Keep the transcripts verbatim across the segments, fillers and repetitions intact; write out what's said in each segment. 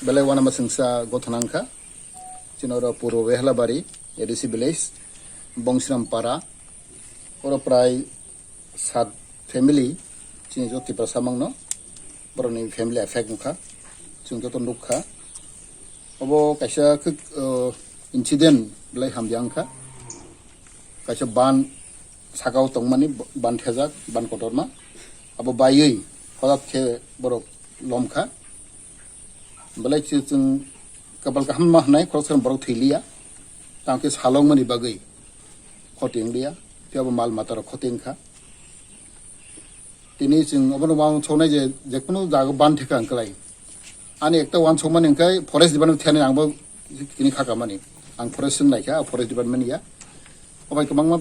Belai wanama sengsa gothona wngkha. Chini oro Purbo Behlabari, A D C village, Bongsram Para. Oro prai sat family, chini joto Tiprasa mangno, borokni family affect wngkha. Chwng joto nukha. Obo kaisa khe, uh, incident belai hamya wngkha. Kaisa ban sakao tongmani, ban thejak, ban kotorma. Abo baiwi hodak khe borok lomkha. Belai khe chwng kapal kaham ma hwnwi khoroksa borok thwi liya. Tamo khe salongmani bagwi khoti wng liya. Phiya bo mal mata rok khoti wngkha. Tini chwng obono wansuknai je, jekunu jaga ban theka wngklai. Ani ekta wansukmani hwnkhe forest department thani ang bo tini khakamani. Ang forest swng naikha, forest department ya. Obai kwbangma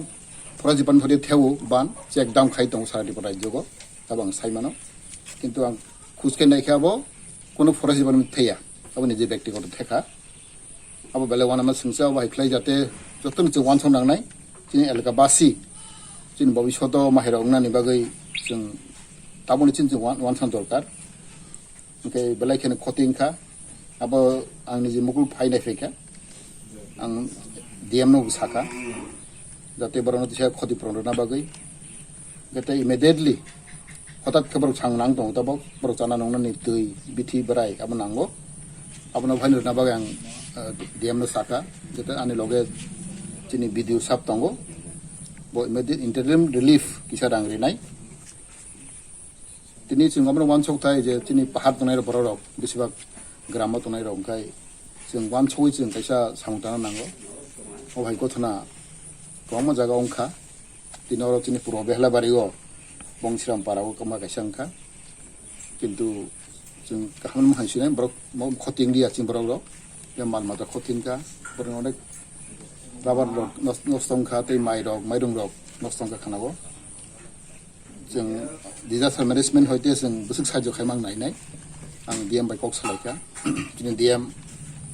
forest department thani theo ban check down khai tongo sara Tripura rajyogo. Abo ang saimano. Kintu ang khuske naikha abo kunu forest department theya. Abo niji byaktigoto thekha. Abo belai wanama sengsa, obo hai khlai jate jotono chwng wansuk nangnai. Chini elaka basi, chini bobishoto mahairok wngnani bagwi chwng tabukni chini chwng wan-, wansukna dorkar. Hwnkhe belai kheno khoti wngkha. Abo ang niji mukul phai nai phaikha. Ang D M no bo sakha. Jate borokno kisa khoti puron rwna bagwi. Jate immediately hotat khe borok chang nang tongo, tabok borok chana nungnani twi, bithi, bwrai abo nango. Abono phaino rwna bagwi ang, eh, D M no sakha. Jate ani loge chini B D O sab tongo. Bo immediate interim relief kisa rang rinai. Tini chwng omono wansuk thai je chini pahar tongnai borok rok, besibak gramo tongnai rok, hwnkhe chwng wansugwi chwng kaisa samung tangna nango. O hai gothona kwbangma jaga wngkha. Tini oro chini Purbo Behlabari o Bongsram Para o kwma kaisa wngkha. Kintu chwng kaham hai sinai borok mo khoti wngya chini borok rok. Ya mal mata khoti wngkha. Borok onek rubber rok nos-, nosto wngkha tei mai rok, mairung rok nosto wngkha khana o. Chwng disaster management hoite chwng bwswk sahajyo khaimang nainai. Ang D M bai kok salaikha. Chini D M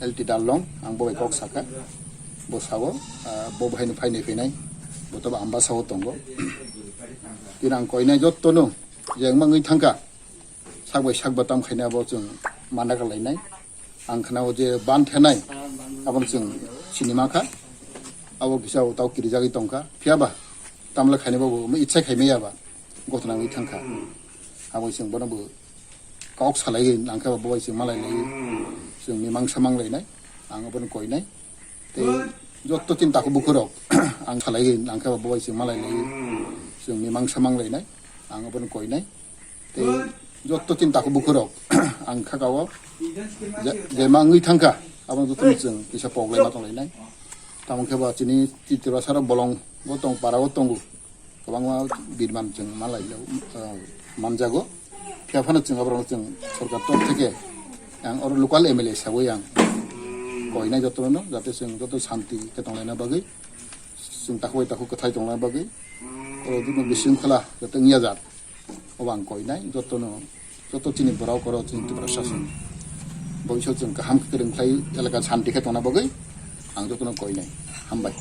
L T Darlong, ang bo bai kok sakha. Bo sao, ah, bo bahai no phainai phainai. Bo tobo Ambasa o tongo. Tini ang koinai jotto no je wngmangwi thangkha. Sak bai sak ba tam khainai abo chwng mana kalainai. Ang khana o je ban thenai, abono chwng sinima kha. Abo kisa o tau kirijagwi tongkha. Phiya ba tamle khainai bobo itsa khaimaya ba. Gothona wngwi thangkha. Abo chwng bono bo kok salai nangkha, bo bai chwng malai lai. Chwng mimang samang lainai. Ang abono koinai. Tei jotto chini takhuk bukhuk rok ang salai nangkha, bo bai chwng malai lai. Chwng mimang samang lainai. Ang abono koinai. Tei jotto chini takhuk bukhuk rok ang khaka o je, je ma wngwi thangkha, abono jotto chwng kisa pok lai ma tong lainai. Tamo khe ba chini Tiprasa rok bolong bo tong, para o tongo. Kwbangma birman chwng malai, ah, manjago. Phiya phano chwng aborokno chwng sorkar tok theke ang oro local M L A sawi ang koinai jotono, jate chwng joto shanti khe tonglaina bagwi, chwng takhuk bai takhuk kwthai tonglaina bagwi, oro joto bisingkhola jate wngya jat, obo ang koinai jotono. Joto chini borok oro chini Tiprasa song boiso chwng kaham kwrwng khlai elaka shanti khe tongna bagwi ang jotono koinai. Hambai.